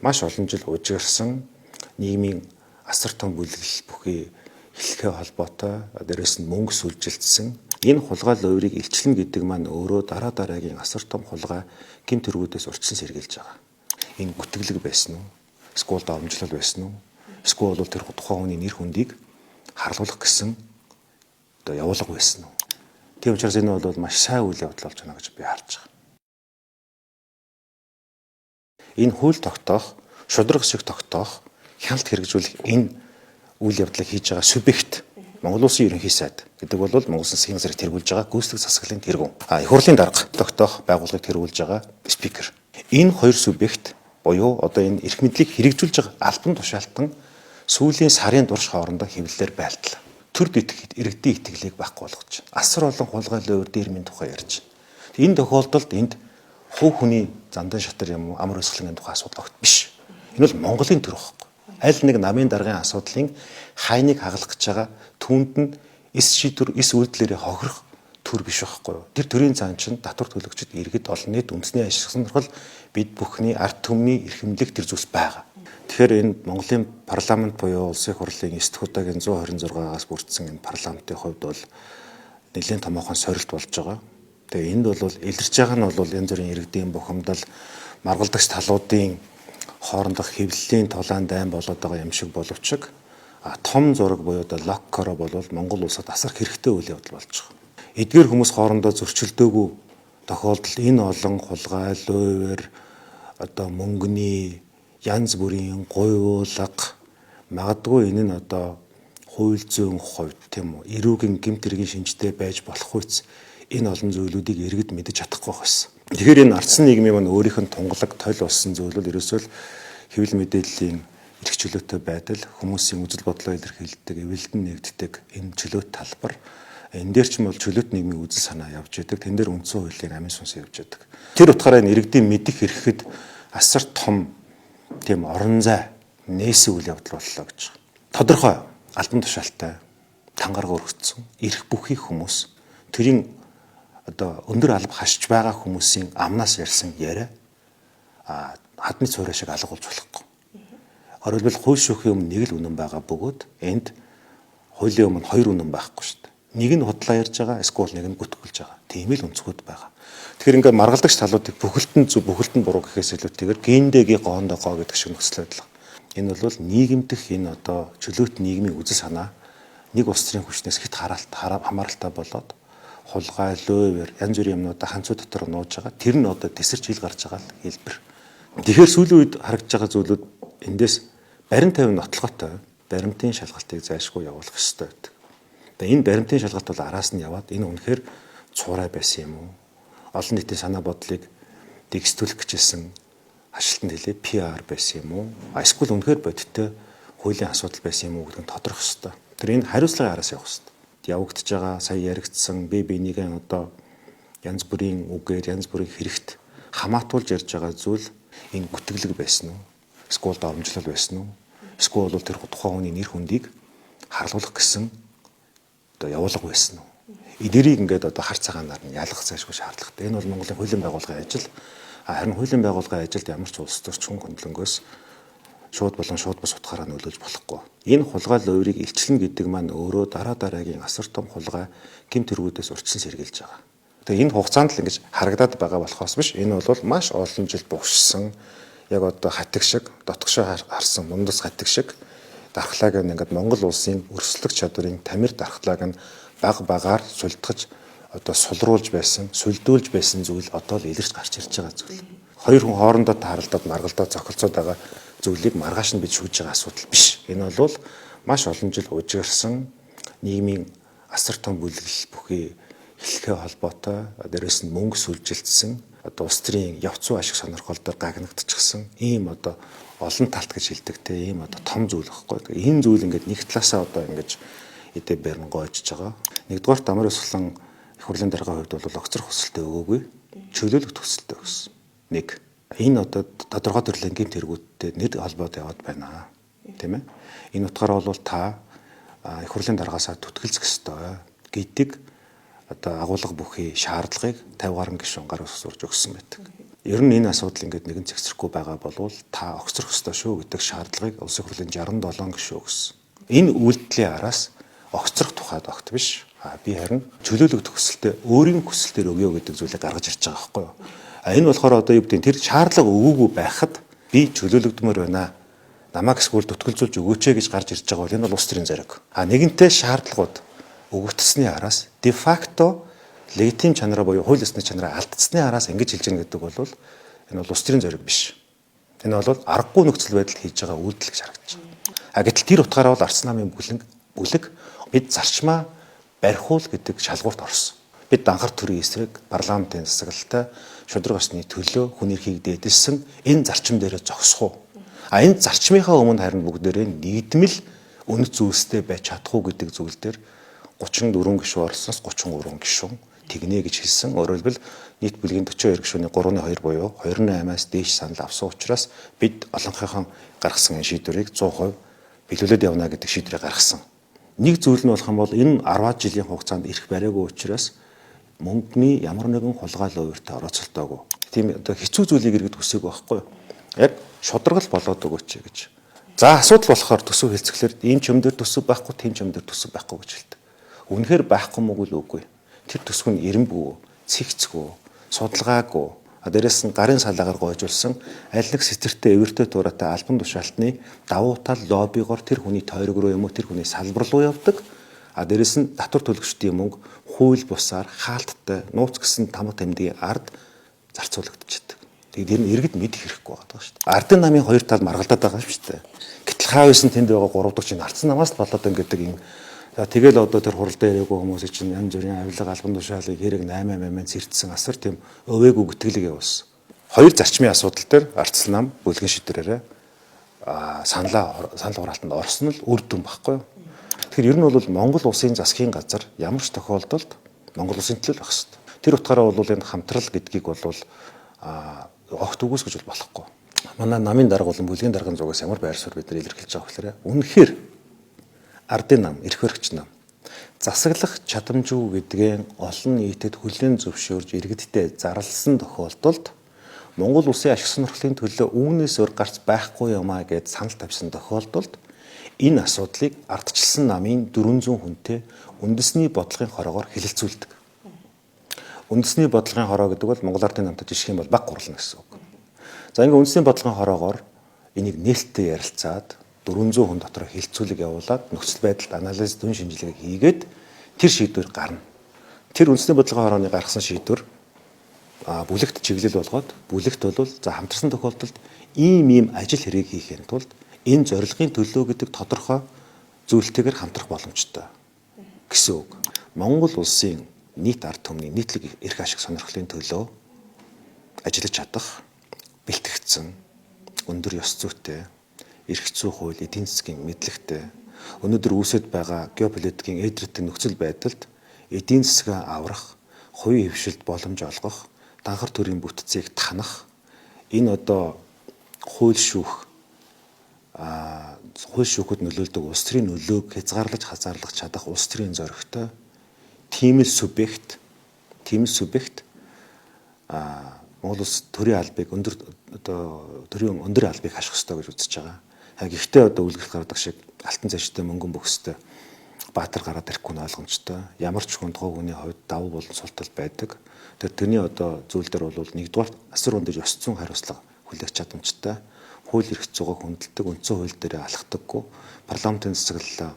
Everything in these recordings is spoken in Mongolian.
Маш олон жил ужигрсан нийгмийн асар том бүлэглэл бүхий эхлэхээ холбоотой, дээрээс нь мөнгө сүлжилтсэн. Энэ хулгай луйврыг илчлэн гэдэг маань өөрөө дараа дараагийн асар том хулгай гэмт хэргүүдээс урьдчилан сэргийлж байгаа. Энэ гүтгэлэг байсан уу? Эсвэл давамжлал байсан уу? Эсвэл бол тэр тухайн хүний нэр хүндийг харлуулах гэсэн одоо явуулга байсан уу? Тийм учраас энэ бол маш сайн үйл явдал болж байна гэж би харж байгаа. Энэ хууль тогтоох, шударга шиг тогтоох, хяналт хэрэгжүүлэх энэ үйл явдлыг хийж байгаа субъект Монгол Улсын ерөнхий сайд гэдэг бол Монгол Улсын засгийн газрыг тэргүүлж байгаа гүйцэтгэх засаглалын тэргүүн. Их хурлын дарга тогтоох байгууллагыг тэргүүлж байгаа спикер. Энэ хоёр субъект буюу одоо энэ эрх мэдлийг хэрэгжүүлж байгаа албан тушаалтан сүүлийн сарын турш хоорондоо хэвлэлээр байлтлаа. Төрд итгэхэд иргэдийн итгэлийг байхгүй болгож байна. Асар олон хулгай луйвар дээрмийн тухай ярьж байна. Энэ тохиолдолд энд хувь хүний зандан шатар юм уу амар өсгөлнгийн тухай асуудал огт биш. Энэ бол Монголын төр байхгүй. Аль нэг намын даргын асуудлын хайныг хагалах гэж байгаа түүнд нь эс шийдвэр, эс үйлдэлээрээ хохирох төр биш байхгүй юу? Тэр төрийн цаан чинь татвар төлөгчд, иргэд, олон нийт үндэсний ашиг сонирхол бид бүхний ард түмний эрхэмлэх тэр зүйлс байгаа. Тэгэхээр энэ Монголын парламент буюу Улсын хурлын 9 дахь удаагийн 126-аас бүрдсэн энэ парламентын хувьд бол нэлээд томоохон сорилт болж байгаа. Тэгээ энд бол илэрч байгаа нь бол янз бүрийн иргэдийн бухимдал, маргалдагч талуудын хоорондох хэвлэлийн тулаан дайн болоод байгаа юм шиг боловч том зураг буюу одоо локкоро бол Монгол улсад асар хэрэгтэй үйл явдал болж байгаа. Эдгээр хүмүүс хоорондоо зөрчилдөөгүй тохиолдолд энэ олон хулгай, луйвар, одоо мөнгөний янз бүрийн гуйвуулга, магадгүй энэ нь одоо хууль зүйн хувьд тийм үү, эрүүгийн гэмт хэргийн шинжтэй байж болох үс энэ олон зүйлүүдийг иргэд мэдэж чадахгүй байх байсан. Тэгэхээр энэ ардсан нийгмийн маань өөрийнх нь тунгалаг тойл болсон зүйл бол ерөөсөө л хэвлэл мэдээллийн эрх чөлөөтэй байдал, хүмүүсийн үзэл бодлоо илэрхийлдэг, эвлэлдэн нэгддэг энэ чөлөөт талбар. Энэ дээр ч юм бол чөлөөт нийгмийн үзэл санаа явж идэг. Тэн дээр үндсэн хуулийн амин сүнс явж идэг. Тэр утгаараа энэ иргэдийн мэдэх хэрэгхэд асар том тийм орон зай нээсэн үйл явдал боллоо гэж. Тодорхой албан тушаалтай тангараг өргөцсөн эрх бүхий хүмүүс төрийн одоо өндөр алба хашж байгаа хүмүүсийн амнаас ярьсан яриа хадны цуурай шиг алга болж болохгүй. Өөрөлдвөл хууль шүүхийн өмнө нэг л үнэн байгаа бөгөөд энд хуулийн өмнө хоёр үнэн байхгүй шүү дээ. Нэг нь худлаа ярьж байгаа, эсвэл нэг нь гүтгэлж байгаа. Тийм л өнцгүүд байгаа. Тэгэхээр ингээд маргалдагч талуудыг бүхэлд нь зөв, бүхэлд нь буруу гэхээс илүүтэйгээр гиндэгийн гоондоо гоо гэдэг шиг нөхцөл байдал. Энэ бол нийгэмдэх энэ одоо чөлөөт нийгмийн үзэл санаа нэг улс төрийн хүчнээс хэд хамааралтай болоод хулгай, луйвар, янз бүрийн юмнуудаа ханцуу дотор нууж байгаа. Тэр нь одоо тесэрч хил гарч байгаа л хэлбэр. Тэгэхээр сүүлийн үед харагдж байгаа зүйлүүд эндээс баримт тавин нотлоготой баримтын шалгалтыг зайлшгүй явуулах ёстой байдаг. Тэгээ энэ баримтын шалгалт бол араас нь яваад энэ үнэхээр цуурай байсан юм уу? Олон нийтийн санаа бодлыг дэгсдүүлэх гэжсэн ажилтнанд хэлээ PR байсан юм уу? Эсвэл үнэхээр бодиттой хуулийн асуудал байсан юм уу гэдэг нь тодорхой ёстой. Тэр энэ хариуцлагын араас явах ёстой. Явагдаж байгаа сая яригдсан бие биенийгээ одоо янз бүрийн үгээр янз бүрийн хэрэгт хамаатуулж ярьж байгаа зүйл энэ гүтгэлэг байсан уу? Эсвэл давамжлал байсан уу? Эсвэл бол тэр тухайн хүний нэр хүндийг харлуулах гэсэн одоо явуулга байсан уу? Эдгэрийг ингээд одоо хар цагаанаар нь ялгах зайлшгүй шаардлагатай. Энэ бол Монголын хуулийн байгууллагын ажил. Харин хуулийн байгууллагын ажилд ямар ч улс төрч хүн хөндлөнгөөс шууд болон шууд бус утгаараа нөлөөлж болохгүй. Энэ хулгай луйврыг илчлэн гэдэг маань өөрөө дараа дараагийн асар том хулгай гэмт хэргүүдээс урьдчилан сэргийлж байгаа. Тэгээ энэ хугацаанд л ингэж харагдаад байгаа болохоос биш. Энэ бол маш олон жил бугшсан яг одоо хатаг шиг дотгошоо харсан мундас хатаг шиг дархлааг нь ингээд Монгол улсын өрсөлдөх чадварын тамир дархлааг нь баг багаар сулдгаж одоо сулруулж байсан, сүлдүүлж байсан зүйл одоо л илэрч гарч ирж байгаа зүйл. Хоёр хүн хоорондоо тааралдаад маргалдаад зохилцоод байгаа зүйлийг маргааш нь бид шүүж байгаа асуудал биш. Энэ бол маш олон жил ужигрсан нийгмийн асар том бүлэглэл бүхий эхлэхээ холбоотой, дээрээс нь мөнгө сүлжилтсэн, одоо улс төрийн явц зүй ашиг сонирхол дээр гагнагдчихсан ийм одоо олон талт гэж хэлдэг те ийм одоо том зүйл байхгүй. Энэ зүйл ингээд нэг талаасаа одоо ингэж эдээ барин гоожж байгаа. Нэгдүгээрт амар өсгөлэн их хурлын даргын хувьд бол огцрох хүсэлтээ өгөөгүй, чөлөөлөх хүсэлтээ өгсөн. Нэг энэ одоо тодорхой төрлийн гэмт хэрэгүүдтэй нэр холбоод яваад байна. Тийм ээ. Энэ утгаараа бол та их хурлын даргаасаа түтгэлцэх ёстой гэдэг одоо агуулга бүхий шаардлагыг 50 гаруй гишүүн гар утас зурж өгсөн байдаг. Ер нь энэ асуудал ингээд нэгэн цэгцрэхгүй байгаа болвол та огцрох ёстой шүү гэдэг шаардлагыг Улсын хурлын 67 гишүүн өгсөн. Энэ үйлдэлийн араас огцрох тухайд огт биш. Би харин чөлөөлөгдөх хүсэлтэд өөрийн хүсэлтээр өгөө гэдэг зүйлийг гаргаж ирж байгаа байхгүй юу? Энэ болохоор одоо юу гэдэг тэр шаардлага өгөөгүй байхад би чөлөөлөгдмөр байна. Намайг эсвэл зүтгэлзүүлж өгөөч гэж гарч ирж байгаа бол энэ бол улс төрийн зориг. Нэгэнтээ шаардлагууд өгөгдсөний араас де факто легитим чанараа буюу хууль ёсны чанараа алдсны араас ингэж хэлж байгаа гэдэг бол энэ бол улс төрийн зориг биш. Энэ бол аргагүй нөхцөл байдалд хийж байгаа үйлдэл гэж харагдаж байгаа. Гэтэл тэр утгаараа бол Арц намын бүлэг бид зарчмаа барихуул гэдэг шалгуурт орсон. Бид данхар төрийн эсрэг парламентын засаглалтай шударга ёсны төлөө хүн эрхийг дээдэлсэн энэ зарчим дээрээ зогсох уу? Энэ зарчмынхаа өмнө харин бүгдээрээ нийгмэл үнэт зүйлстэй байж чадах уу гэдэг зүйл дээр 34 гишүүн оролцсоноос 33 гишүүн тэгнэ гэж хэлсэн. Өөрөөр хэлбэл нийт бүлгийн 42 гишүүний 3.2 буюу 2.8-аас дээш санал авсан учраас бид олонхынхон гаргасан энэ шийдвэрийг 100% биелүүлээд явна гэдэг шийдвэрийг гаргасан. Нэг зүйл нь болох юм бол энэ 10 жилийн хугацаанд эрх бариагүй учраас мөнгөний ямар нэгэн хулгай луйвартай орооцолтоогүй. Тийм одоо хэцүү зүйлийг иргэд хүсээгүй байхгүй юу? Яг шударгал болоод өгөөч гэж. За асуудал болохоор төсөв хэлцгэлээр ийм ч юм дээр төсөв байхгүй, тийм ч юм дээр төсөв байхгүй гэж хэлдэг. Үнэхээр байхгүй мөг л үгүй. Тэр төсөв нь эренбүү, цэгцгүү, судалгаагүй. Дээрээс нь гарын салаагаар гойжуулсан аль нэг сэтэртэй эвэртэй туураатай албан тушаалтны давуу тал лоббигоор тэр хүний тойрог руу юм уу тэр хүний салбар руу явдаг. Дээрээс нь татвар төлөгчдийн мөнгө хууль бусаар хаалттай нууц гэсэн тамга тамдгийн ард зарцуулагдчихдаг. Тэгээд тэр нь иргэд мэдэх хэрэггүй байгаа шүү дээ. Ардын намын хоёр тал маргалдаад байгаа юм шүү дээ. Гэтэл хаавс нь тэнд байгаа гурав дахь чинь ардсан намаас л болоод ингээд юм. За тэгэл одоо тэр хуралдаа ирээгүй хүмүүсийг чинь янз бүрийн авилга албан тушаалыг хэрэг 888 сэрдсэн асар тийм өвөөг үгэтгэлэг явуулсан. Хоёр зарчмын асуудал дээр ардсан нам бүлгийн шийдвэрээрээ санал хураалтанд орсон нь л үр дүн багхгүй юу? Тэгэхээр ер нь бол Монгол улсын засгийн газар ямар ч тохиолдолд Монгол улсын төлөө байх ёстой. Тэр утгаараа бол энэ хамтрал гэдгийг бол огт үгүйсгэж бол болохгүй. Манай намын дарга болон бүлгийн даргын зугаас ямар байр суурь бид нар илэрхийлж байгаа гэхээр үнэхээр ардын нам, эрх баригч нам засаглах чадамжгүй гэдгээ олон нийтэд хүлээн зөвшөөрж иргэдтэй зарласан тохиолдолд Монгол улсын ашиг сонирхлын төлөө үүнээс өөр гарц байхгүй юм а гэд санал тавьсан тохиолдолд энэ асуудлыг ардчилсан намын 400 хүнтэй үндэсний бодлогын хороогоор хэлэлцүүлдэг. Үндэсний бодлогын хороо гэдэг бол Монгол Ардын намтай жишг юм бол баг гурлана гэсэн үг. За ингээ үндэсний бодлогын хороогоор энийг нээлттэй ярилцаад 400 хүн дотор хэлэлцүүлэг явуулаад нөхцөл байдалд анализ дүн шинжилгээг хийгээд тэр шийдвэр гарна. Тэр үндэсний бодлогын хорооны гаргасан шийдвэр бүлэгт чиглэл болгоод бүлэгт бол за хамтарсан тохиолдолд ийм ажил хэрэг хийхин тулд энэ зорилгын төлөө гэдэг тодорхой зүйлтэйгээр хамтрах боломжтой гэсэн үг. Монгол улсын нийт ард түмний нийтлэг эрх ашиг сонирхлын төлөө ажиллаж чадах бэлтгэгдсэн өндөр ёс зүйтэй эрх зүй хууль эдийн засгийн мэдлэгтэй өнөөдөр үүсэт байгаа геополитикийн эдрэтийн нөхцөл байдалд эдийн засгаа аврах, хувийн хэвшилд боломж олгох, данхар төрийн бүтцийг танах энэ одоо хууль шүүх хууль шүүхэд нөлөөлдөг улс төрийн нөлөөг хязгаарлаж хазаарлах чадах улс төрийн зоригтой тийм л субъект Монгол улс төрийн албыг өндөр одоо төрийн өндөр албыг хаших ёстой гэж үзэж байгаа. Гэхдээ одоо үлгэрт гардаг шиг алтан цаштай мөнгөн бөхстэй баатар гараад ирэхгүй нь ойлгомжтой. Ямар ч хүн тухайн хүний хувьд давуу болон сул тал байдаг. Тэр тэрний одоо зүйл дээр бол нэгдүгээр асар өндөр ёс зүйн хариуцлага хүлээх чадамжтай, хууль эрх зүйг хүндэлдэг, үндсэн хууль дээр алхдаггүй, парламентын засаглалаа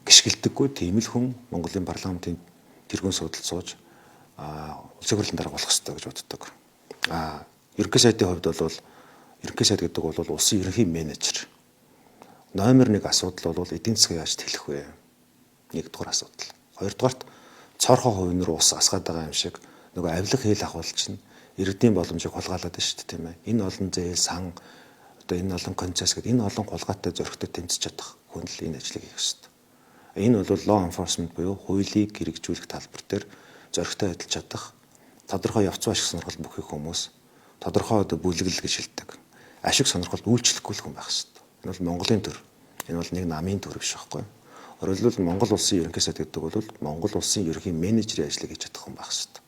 гიშгэлдэггүй тийм л хүн Монголын парламентын тэргүүн суудалд сууж улсын хурлын дарга болох ёстой гэж боддог. Ерөнхий сайдын хувьд бол ерөнхий сайд гэдэг бол улсын ерөнхий менежер. Номер 1 асуудал бол эдийн засгийг яаж тэлэх вэ? Нэгдүгээр асуудал. Хоёрдугаарт цоорхоо хувийн руу ус асгаад байгаа юм шиг нөгөө авилга хэл ахуул чинь иргэдийн боломжийг хулгайлаад байна шүү дээ, тийм ээ. Энэ олон зээл сан одоо энэ олон концесс гэдэг энэ олон хулгайтай зөрөгтэй тэмцэж чадах хүн л энэ ажлыг хийх ёстой. Энэ бол law enforcement буюу хуулийг хэрэгжүүлэх талбар дээр зөрөгтэй ажиллаж чадах тодорхой явц ашиг сонирхол бүхий хүмүүс тодорхой одоо бүлэглэл гэж хэлдэг. Ашиг сонирхолд үйлчлэхгүй л хүн байх ёстой. Энэ бол Монголын төр. Энэ бол нэг намын төр биш байхгүй юу? Өөрөөр хэлбэл Монгол улсын ерөнхий сайд гэдэг бол Монгол улсын ерөнхий менежерийн ажлыг хийж чадах хүн байх ёстой.